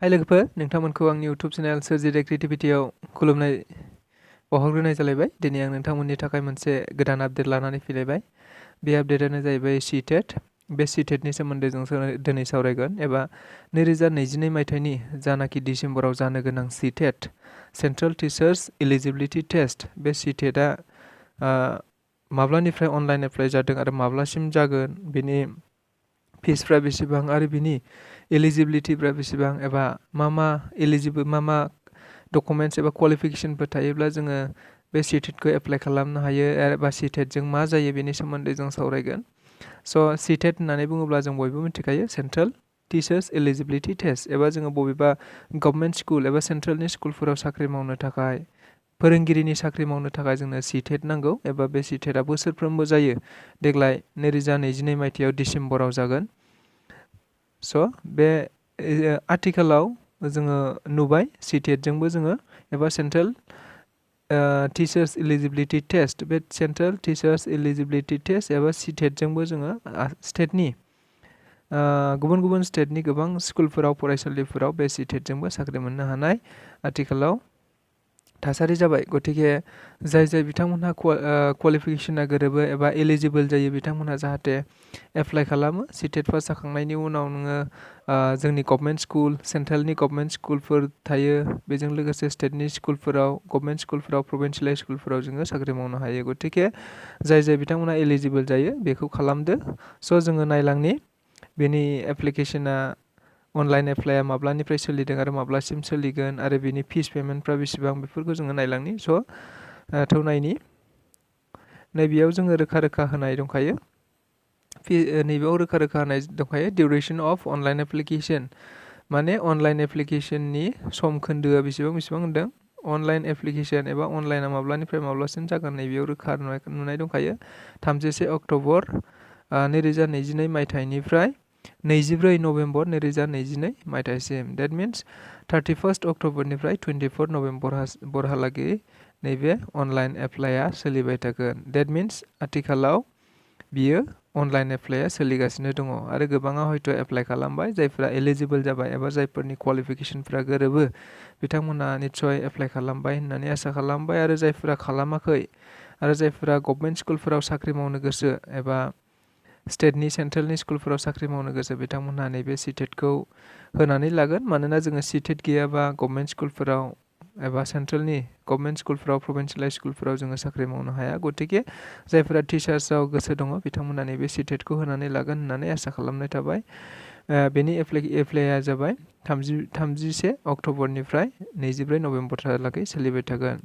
हाय लोगोफोर नोंथांमोनखौ आंनि इउटुब चेनेल सोरजिदे क्रिएटिभिटियाव खुलुमनाय बावहरग्रोनाय जालायबाय। दिनै आं नोंथांमोननि थाखाय मोनसे गोदान आपडेट लानानै फैलायबाय। बे आपडेटआनो जाहैबाय CTET। बे CTETनि सोमोन्दै जों दिनै सावरायगोन एबा 2022 मायथाइनि जानाखि डिसेम्बराव जानो गोनां CTET central teachers eligibility test. बे CTETआ माब्लानिफ्राय अनलाइन एप्लाइ जादों आरो माब्लासिम जागोन, बेनि फिसफ्रा बेसेबां आरो बिनि एलिजिबिलिटिफ्रा बेसेबां एबा मा डकुमेन्ट्स एबा क्वालिफिकेशनफोर थायोब्ला जोङो बे CTETखौ एप्लाइ खालामनो हायो एबा CTETजों मा जायो बेनि सोमोन्दै जों सावरायगोन। CTET होननानै बुङोब्ला जों बयबो मिथिखायो सेन्ट्रेल टिचार्स इलिजिबिलिटि टेस्ट, एबा जोङो बबेबा गभर्नमेन्ट स्कुल एबा सेन्ट्रेलनि स्कुलफोराव साख्रि मावनो थाखाय, फोरोंगिरिनि साख्रि मावनो थाखाय जोंनो CTET नांगौ एबा बे CTETआ बोसोरफ्रोमबो जायो। देग्लाय 2022 मायथाइयाव डिसेम्बराव जागोन। बे आथिखालाव जोङो नुबाय CTETजोंबो जोङो एबा सेन्ट्रेल टिचार्स इलिजिबिलिटि टेस्ट, बे सेन्ट्रेल टिचार्स इलिजिबिलिटि टेस्ट एबा CTETजोंबो जोङो स्टेटनि गुबुन गुबुन स्टेटनि गोबां स्कुलफोराव फरायसालिफोराव बे CTETजोंबो साख्रि मोननो हानाय आथिखालाव थासारि जाबाय। गतिके जाय बिथांमोनहा क्वालिफिकेशना गोरोबो एबा एलिजिबोल जायो बिथांमोनहा जाहाथे एप्लाइ खालामो। CTET पास जाखांनायनि उनाव नोङो जोंनि गभर्नमेन्ट स्कुल, सेन्ट्रेलनि गभर्नमेन्ट स्कुलफोर थायो, बेजों लोगोसे स्टेटनि स्कुलफोराव, गभर्नमेन्ट स्कुलफोराव, प्रभिन्सियेल स्कुलफोराव जोङो साख्रि मावनो हायो। गतिके जाय बिथांमोनहा एलिजिबोल जायो बेखौ खालामदो। जोङो नायलांनि बेनि एप्लिकेशना, अनलाइन एप्लाइआ माब्लानिफ्राय सोलिदों आरो माब्लासिम सोलिगोन आरो बिनि फिस पेमेन्टफ्रा बेसेबां, बेफोरखौ जोङो नायलांनि। नायनि नैबेयाव जोङो रोखा होनाय दंखायो। नैबेयाव रोखा होनाय दंखायो डिउरेसन अफ अनलाइन एप्लिकेशन, माने अनलाइन एप्लिकेशननि सम खोन्दोआ बेसेबां होनदों। अनलाइन एप्लिकेशन एबा अनलाइना माब्लानिफ्राय माब्लासिम जागोन नैबेयाव रोखा नुनाय दंखायो। 31 अक्ट'बर 2022 मायथाइनिफ्राय 24 नभेम्बर 2022 मायथाइसिम। डेट मिन्स 31 अक्ट'बरनिफ्राय 24 नभेम्बरहालागै नैबे अनलाइन एप्लाइआ सोलिबाय थागोन। डेट मिन्स आथिखालाव बियो अनलाइन एप्लाइआ सोलिगासिनो दङ आरो गोबाङा हयथ' एप्लाइ खालामबाय। जायफोरा एलिजिबोल जाबाय एबा जायफोरनि क्वालिफिकेशनफ्रा गोरोबो बिथांमोना निस्सय एप्लाइ खालामबाय होननानै आसा खालामबाय। आरो जायफोरा खालामाखै आरो जायफोरा गभर्नमेन्ट स्कुलफोराव साख्रि मावनो गोसो एबा स्टेटनि, सेन्ट्रेलनि स्कुलफोराव साख्रि मावनो गोसो बिथांमोनहा नैबे CTETखौ होनानै लागोन। मानोना जोङो CTET गैयाबा गभर्नमेन्ट स्कुलफोराव एबा सेन्ट्रेलनि गभर्नमेन्ट स्कुलफोराव, प्रभिन्सियेल स्कुलफोराव जोङो साख्रि मावनो हाया। गतिके जायफोरा टिचार्सआव गोसो दङ बिथांमोना नैबे CTETखौ होनानै लागोन होननानै आसा खालामनाय थाबाय। बेनि एप्लाइआ जाबाय 31 अक्ट'बरनिफ्राय 24 नभेम्बरहालागै सोलिबाय थागोन।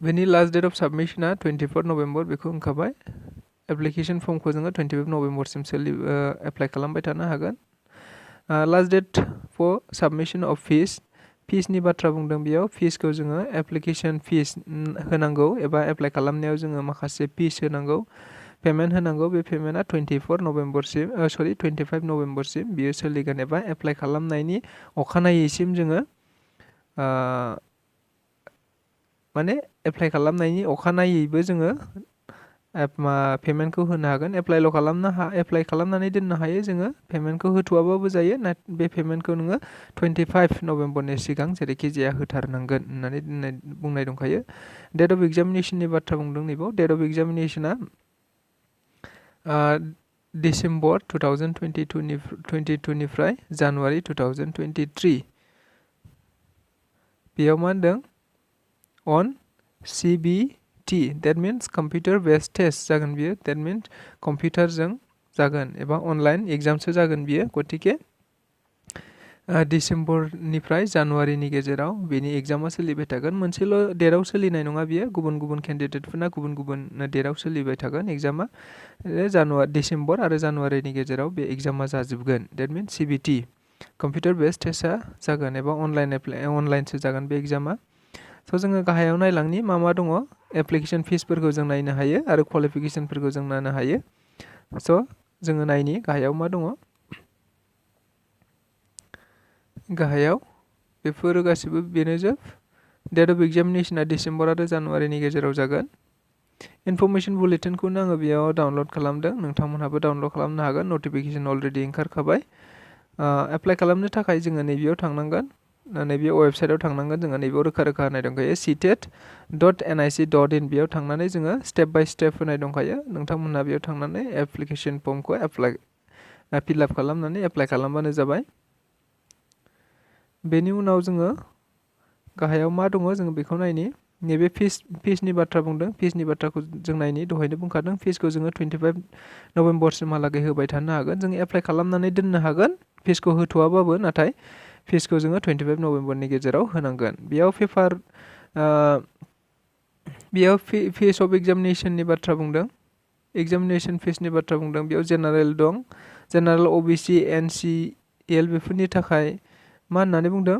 बेनि लास्ट डेट अफ साबमिशना 24 नभेम्बर, बेखौ होनखाबाय। एप्लिकेशन फर्मखौ जोङो 25 नभेम्बरसिम एप्लाइ खालामबाय थानो हागोन। Last date for submission of फिसनि बाथ्रा बुंदों बेयाव। फिसखौ जोङो एप्लिकेशन फिस होनांगौ एबा एप्लाइ खालामनायाव जोङो माखासे फिस होनांगौ, पेमेन्ट होनांगौ। बे पेमेन्टआ 25 नभेम्बरसिम बियो सोलिगोन एबा एप्लाइ खालामनायनि अखानायैसिम जोङो माने एप्लाइ खालामनायनि अखानायैबो जोङो पेमेन्टखौ होनो हागोन। एप्लाइ खालामनानै दोननो हायो जोङो, पेमेन्टखौ होथ'वाबाबो जायो। बे पेमेन्टखौ नोङो 25 नभेम्बरनि सिगां जेरैखि जाया होथारनांगोन होननानै बुंनाय दंखायो। डेट अफ एग्जामिनेशननि बाथ्रा बुंदों नैबाव। डेट अफ एग्जामिनेशना डिसेम्बर 2022निफ्राय जानुवारि 2023। बेयाव मा होनदों? On CBT, date means computer based test जागोन बियो। डेट मिन्स कम्पिउटारजों जागोन एबा अनलाइन एग्जामसो जागोन बियो। गतिके डिसेम्बरनिफ्राय जानुवारिनि गेजेराव बेनि एग्जामा सोलिबाय थागोन। मोनसेल' डेटआव सोलिनाय नङा बियो, गुबुन केन्डिडेटफोरना गुबुन डेटआव सोलिबाय थागोन एग्जामा। डिसेम्बर आरो जानुवारिनि गेजेराव बे एग्जामा जाजोबगोन। Date means CBT computer based टेस्टआ जागोन एबा अनलाइनसो जागोन बे एग्जामा। जोङो गाहायाव नायलांनि मा दङ। एप्लिकेशन फिसफोरखौ जों नायनो हायो आरो क्वालिफिकेशनफोरखौ जों नायनो हायो। जोङो नायनि गाहायाव मा दङ। गाहायाव बेफोरो गासिबो बेनोजोब। डेट अफ एग्जामिनेशना डिसेम्बर आरो जानुवारिनि गेजेराव जागोन। इनफरमेशन बुलेटिनखौनो आङो बेयाव डाउनलड खालामदों, नोंथांमोनहाबो डाउनलड खालामनो हागोन। Notification already ओंखारखाबाय। एप्लाइ खालामनो थाखाय जोङो नैबेयाव थांनांगोन नैबे वेबसाइटआव थांनांगोन जोङो नैबेयाव रोखा रोखा होनाय दंखायो ctet.nic.in बेयाव थांनानै जोङो स्टेप बाय स्टेप होनाय दंखायो नोंथांमोनहा बेयाव थांनानै एप्लिकेसन फर्मखौ फिलआप खालामनानै एप्लाइ खालामबानो जाबाय बेनि उनाव जोङो गाहायाव मा दङ जोङो बेखौ नायनि नैबे फिसनि बाथ्रा बुंदों फिसनि बाथ्राखौ जों नायनि दहायनो बुंखादों फिसखौ जोङो 25 नभेम्बरसिमहालागै होबाय थानो हागोन जों एप्लाइ खालामनानै दोननो हागोन फिसखौ होथ'वाबाबो नाथाय फिसखौ जोङो 25 नभेम्बरनि गेजेराव होनांगोन बेयाव फिस अफ एग्जामिनेसननि बाथ्रा बुंदों एग्जामिनेसन फिसनि बाथ्रा बुंदों बेयाव जेनारेल दं जेनारेल ओबिसि NCL बेफोरनि थाखाय मा होननानै बुंदों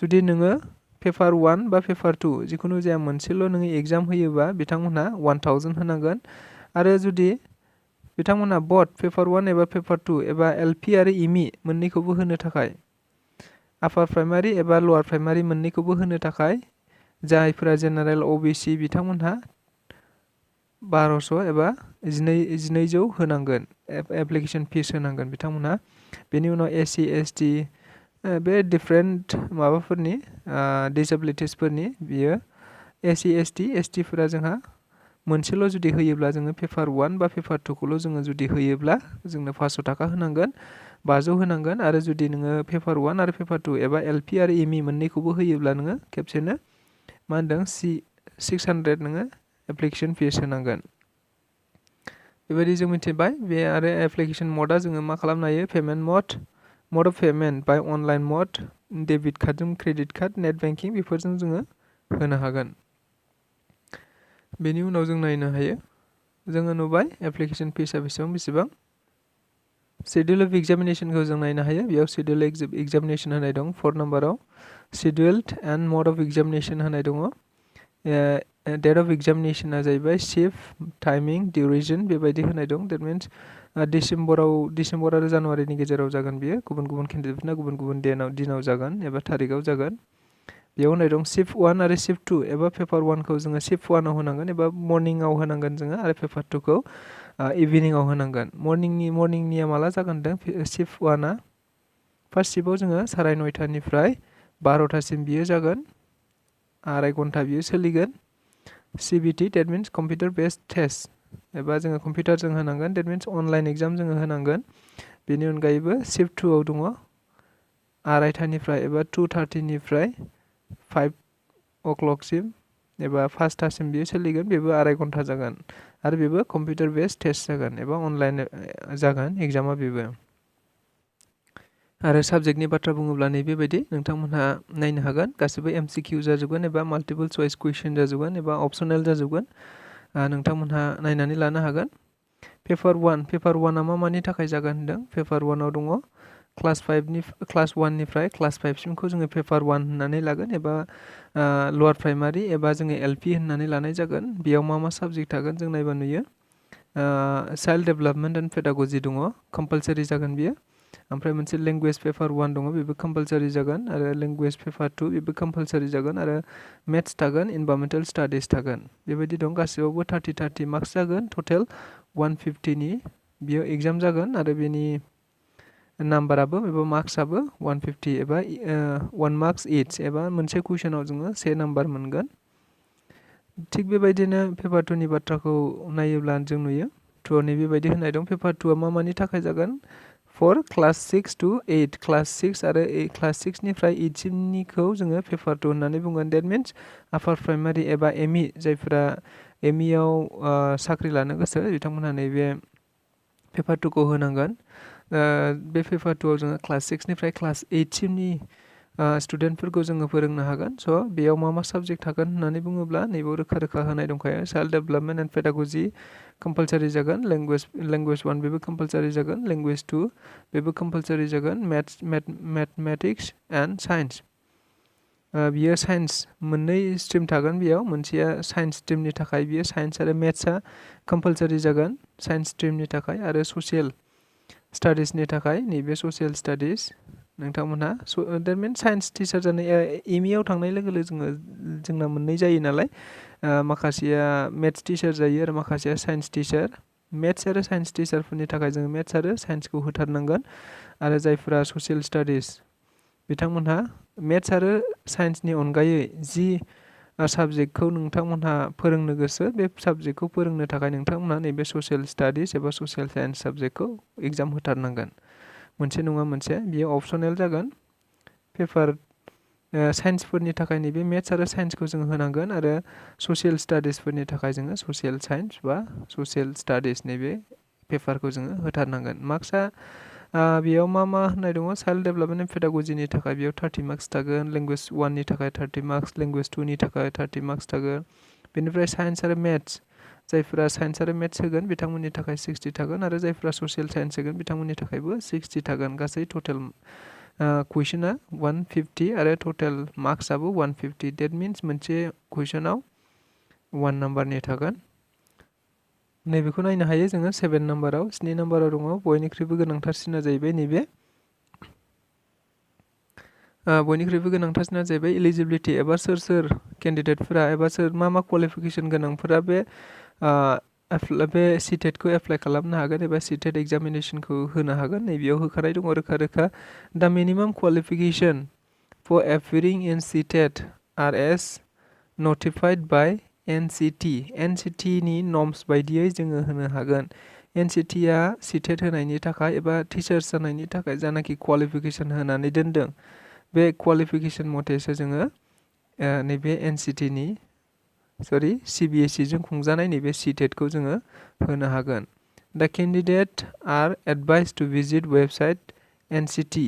जुदि नोङो पेपार 1 बा पेपार 2 जिखुनु जाया मोनसेल' नोङो एग्जाम होयोबा बिथांमोनहा 1000 होनांगोन आरो जुदि बिथांमोनहा बथ पेपार 1 एबा पेपार 2 एबा LP आरो EMI मोननैखौबो होनो थाखाय आपार प्राइमारि एबा लवार प्राइमारि मोननैखौबो होनो थाखाय जायफोरा जेनारेल ओबिसि बिथांमोनहा 1200 एबा 1200 होनांगोन एप्लिकेसन फिस होनांगोन बिथांमोनहा बेनि उनाव SC ST बे डिफरेन्ट माबाफोरनि डिसेबिलिटिसफोरनि बियो SC ST फोरा जोंहा मोनसेल' जुदि होयोब्ला जोङो पेपार 1 बा पेपार 2 खौल' जोङो जुदि होयोब्ला जोंनो 500 थाखा होनांगोन 500 होनांगोन आरो जुदि नोङो पेपार 1 आरो पेपार 2 एबा LP आरो EMI मोननैखौबो होयोब्ला नोङो खेबसेनो मा होनदों 600 नोङो एप्लिकेसन फिस होनांगोन बेबायदि जों मिथिबाय बे आरो एप्लिकेसन मडआ जोङो मा खालामनो हायो payment mode of payment by online mode debit कार्डजों क्रेडिट कार्ड नेट बेंकिं बेफोरजों जोङो होनो हागोन बेनि उनाव जों नायनो हायो जोङो नुबाय एप्लिकेसन फिसआ बेसेबां शेड्युल अफ एग्जामिनेसनखौ जों नायनो हायो बेयाव शेड्युल एग्जामिनेसन होनाय दं 4 नाम्बाराव scheduled and mud of examination होनाय दङ डेट अफ एग्जामिनेसना जाहैबाय शिफ्ट टाइमिं डिउरेसन बेबायदि होनाय दं डेट मिन्स डिसेम्बर आरो जानुवारिनि गेजेराव जागोन बियो गुबुन गुबुन केन्डिडेटफोरना गुबुन गुबुन दिनाव जागोन एबा थारिखआव जागोन बेयाव होनाय दं शिफ्ट 1 आरो शिफ्ट 2 एबा पेपार 1 खौ जोङो शिफ्ट 1 आव होनांगोन एबा मर्निंआव होनांगोन जोङो आरो पेपार 2 खौ इभिनिंआव होनांगोन मर्निंनिया माला जागोन होनदों शिफ्ट 1आ फार्स्ट शिफ्टआव जोङो 9:30निफ्राय 12थासिम बियो जागोन 2.5 घन्टा बियो सोलिगोन CBT date means computer based test एबा जोङो कम्पिउटारजों होनांगोन डेट मिन्स अनलाइन एग्जाम जोङो होनांगोन बेनि अनगायैबो शिफ्ट 2 आव दङ 2:30निफ्राय एबा 2:30निफ्राय 5 o'clockसिम एबा 5थासिम बियो सोलिगोन बेबो 2.5 घन्टा जागोन आरो बेबो कम्पिउटार बेस्ड टेस्ट जागोन एबा अनलाइन जागोन एग्जामा बेबो आरो साबजेक्टनि बाथ्रा बुङोब्ला नैबेबायदि नोंथांमोनहा नायनो हागोन गासिबो MCQ जाजोबगोन एबा माल्टिपल चॉइस कुइसन जाजोबगोन एबा अपसनेल जाजोबगोन नोंथांमोनहा नायनानै लानो हागोन पेपार 1 आ मानि थाखाय जागोन होनदों पेपार 1 आव दङ क्लास 1 निफ्राय क्लास 5 सिमखौ जोङो पेपार 1 होननानै लागोन एबा लवार प्राइमारि एबा जोङो LP होननानै लानाय जागोन बेयाव मा साबजेक्ट थागोन जों नायबा नुयो चाइल्ड डेभेलपमेन्ट एन्ड पेडागजि दङ कम्पालसारि जागोन बियो ओमफ्राय मोनसे लेंगुवेज पेपार 1 दङ बेबो कम्पालसारि जागोन आरो लेंगुवेज पेपार 2 बेबो कम्पालसारि जागोन आरो मेथ्स थागोन इनभाइरमेन्टेल स्टाडिस थागोन बेबायदि दं गासैयावबो 30 मार्क्स जागोन टटेल 150नि बियो एग्जाम जागोन आरो बेनि नाम्बाराबो एबा मार्क्सआबो 150 एबा 1 मार्क्स इच एबा मोनसे कुइसनाव जोङो 1 नाम्बार मोनगोन थिग बेबायदिनो पेपार 2 नि बाथ्राखौ नायोब्ला जों नुयो 2 नि बेबायदि होनाय दं पेपार 2 आ मानि थाखाय जागोन फर क्लास 6 to 8 क्लास 6 आरो क्लास 6 निफ्राय 8 सिमनिखौ जोङो पेपार 2 होननानै बुंगोन डेट मिन्स आपार प्राइमारि एबा ME जायफोरा ME आव साख्रि लानो गोसो बिथांमोनहा नैबे पेपार 2 खौ होनांगोन बे पेपार 2 आव जोङो क्लास 6 निफ्राय क्लास 8 सिमनि स्टुडेन्टफोरखौ जोङो फोरोंनो हागोन स' बेयाव मा साबजेक्ट थागोन होननानै बुङोब्ला नैबेयाव रोखा होनाय दंखायो चाइल्ड डेभेलपमेन्ट एन्ड पेडागजि कम्पालसारि जागोन लेंगुवेज 1 बेबो कम्पालसारि जागोन लेंगुवेज 2 बेबो कम्पालसारि जागोन मैथमेटिक्स एन्ड साइन्स बियो साइन्स मोननै स्ट्रिम थागोन बेयाव मोनसेया साइन्स स्ट्रिमनि थाखाय बियो साइन्स आरो मेथ्सआ कम्पालसारि जागोन साइन्स स्ट्रिमनि थाखाय आरो ससियेल स्टाडिसनि थाखाय नैबे ससियेल स्टाडिस नोंथांमोनहा डेट मिन्स साइन्स टिचार जानाय ME आव थांनाय लोगो जोंना मोननै जायो नालाय माखासेया मेथ्स टिचार जायो आरो माखासेया साइन्स टिचार मेथ्स आरो साइन्स टिचारफोरनि थाखाय जोङो मेथ्स आरो साइन्सखौ होथारनांगोन आरो जायफोरा ससियेल स्टाडिस बिथांमोनहा मेथ्स आरो साइन्सनि अनगायै जि साबजेक्टखौ नोंथांमोनहा फोरोंनो गोसो बे साबजेक्टखौ फोरोंनो थाखाय नोंथांमोनहा नैबे ससियेल स्टाडिस एबा ससियेल साइन्स साबजेक्टखौ एग्जाम होथारनांगोन मोनसे नङा मोनसे बियो अपसनेल जागोन पेपार साइन्सफोरनि थाखाय नैबे मेथ्स आरो साइन्सखौ जों होनांगोन आरो ससियेल स्टाडिसफोरनि थाखाय जोङो ससियेल साइन्स बा ससियेल स्टाडिस नैबे पेपारखौ जोङो होथारनांगोन मार्क्सआ बेयाव मा होननाय दङ चाइल्ड डेभेलपमेन्ट एन्ड पेडागजिनि थाखाय बेयाव 30 मार्क्स थागोन लेंगुवेज 1नि थाखाय 30 मार्क्स लेंगुवेज 2नि थाखाय 30 मार्क्स थागोन बेनिफ्राय साइन्स आरो मेथ्स जायफोरा साइन्स आरो मेथ्स होगोन बिथांमोननि थाखाय 60 थागोन आरो जायफोरा ससियेल साइन्स होगोन बिथांमोननि थाखायबो 60 थागोन गासै टटेल कुइसना 150 आरो टटेल मार्क्सआबो 150 डेट मिन्स मोनसे कुइसनाव 1 नाम्बारनि थागोन नैबेखौ नायनो हायो जोङो 7 नाम्बाराव 7 नाम्बाराव दङ बयनिख्रुइबो गोनांथारसिना जाहैबाय नैबे बयनिख्रुइबो गोनांथारसिना जाहैबाय एलिजिबिलिटि एबा सोर केन्डिडेटफोरा एबा सोर मा क्वालिफिकेसन गोनांफोरा बे CTET खौ एप्लाइ खालामनो हागोन एबा CTET एग्जामिनेसनखौ होनो हागोन नैबेयाव होखानाय दङ रोखा दा मिनिमाम क्वालिफिकेसन फर एपियरिं इन CTET आर एस नटिफाइड बाय NCT नि नर्म्स बायदियै जोङो होनो हागोन NCT आ CTET होनायनि थाखाय एबा टिचार्स जानायनि थाखाय जानाखि क्वालिफिकेसन होनानै दोनदों बे क्वालिफिकेसन मथेसो जोङो नैबे CBSE जों खुंजानाय नैबे CTET खौ जोङो होनो हागोन दा candidate are advise to visit website NCT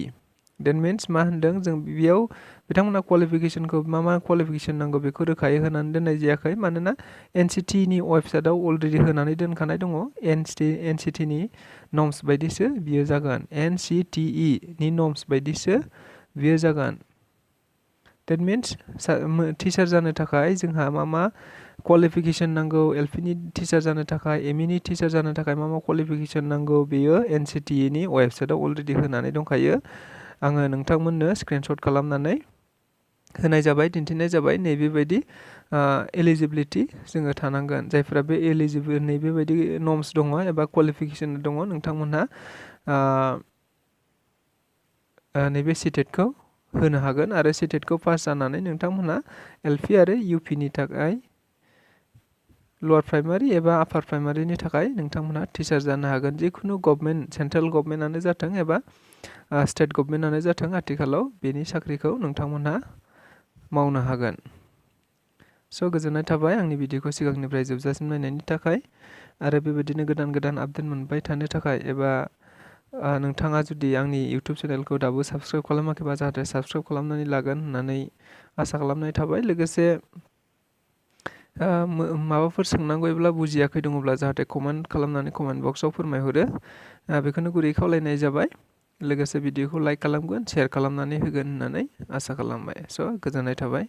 that means मा होनदों जों बेयाव बिथांमोना क्वालिफिकेसनखौ मा क्वालिफिकेसन नांगौ बेखौ रोखायै होनानै दोननाय जायाखै मानोना NCT नि वेबसाइटआव अलरेडि होनानै दोनखानाय दङ NCT नि नर्म्स बायदिसो बियो जागोन NCTE नि नर्म्स बायदिसो बियो जागोन देट मिन्स टिचार जानो थाखाय जोंहा मा क्वालिफिकेसन नांगौ LP नि टिचार जानो थाखाय ME नि टिचार जानो थाखाय मा क्वालिफिकेसन नांगौ बेयो NCTE नि वेबसाइटआव अलरेडि होनानै दंखायो आङो नोंथांमोननो स्क्रिनशट खालामनानै होनाय जाबाय दिन्थिनाय जाबाय नैबेबायदि एलिजिबिलिटि जोङो थानांगोन जायफोरा बे एलिजिबल नैबेबायदि नर्म्स दङ एबा क्वालिफिकेसन दङ नोंथांमोनहा नैबे CTET खौ होनो हागोन आरो CTET खौ पास जानानै नोंथांमोनहा LP आरो UP नि थाखाय लवार प्राइमारि एबा आपार प्राइमारिनि थाखाय नोंथांमोनहा टिचार जानो हागोन जिखुनु गभर्नमेन्ट सेन्ट्रेल गभर्नमेन्टआनो जाथों एबा स्टेट गभर्नमेन्टआनो जाथों आथिखालाव बेनि साख्रिखौ नोंथांमोनहा मावनो हागोन स' गोजोननाय थाबाय आंनि भिडिअखौ सिगांनिफ्राय जोबजासिम नायनायनि थाखाय आरो बेबायदिनो गोदान आपडेट मोनबाय थानो थाखाय एबा नोंथाङा जुदि आंनि इउटुब चेनेलखौ दाबो साबस्क्राइब खालामाखैबा जाहाथे साबस्क्राइब खालामनानै लागोन होननानै आसा खालामनाय थाबाय लोगोसे माबाफोर सोंनांगौब्ला बुजियाखै दङब्ला जाहाथे कमेन्ट खालामनानै कमेन्ट बक्सआव फोरमायहरो बेखौनो गुरै खावलायनाय जाबाय लोगोसे भिडिअखौ लाइक खालामगोन शेयार खालामनानै होगोन होननानै आसा खालामबाय स' गोजोननाय थाबाय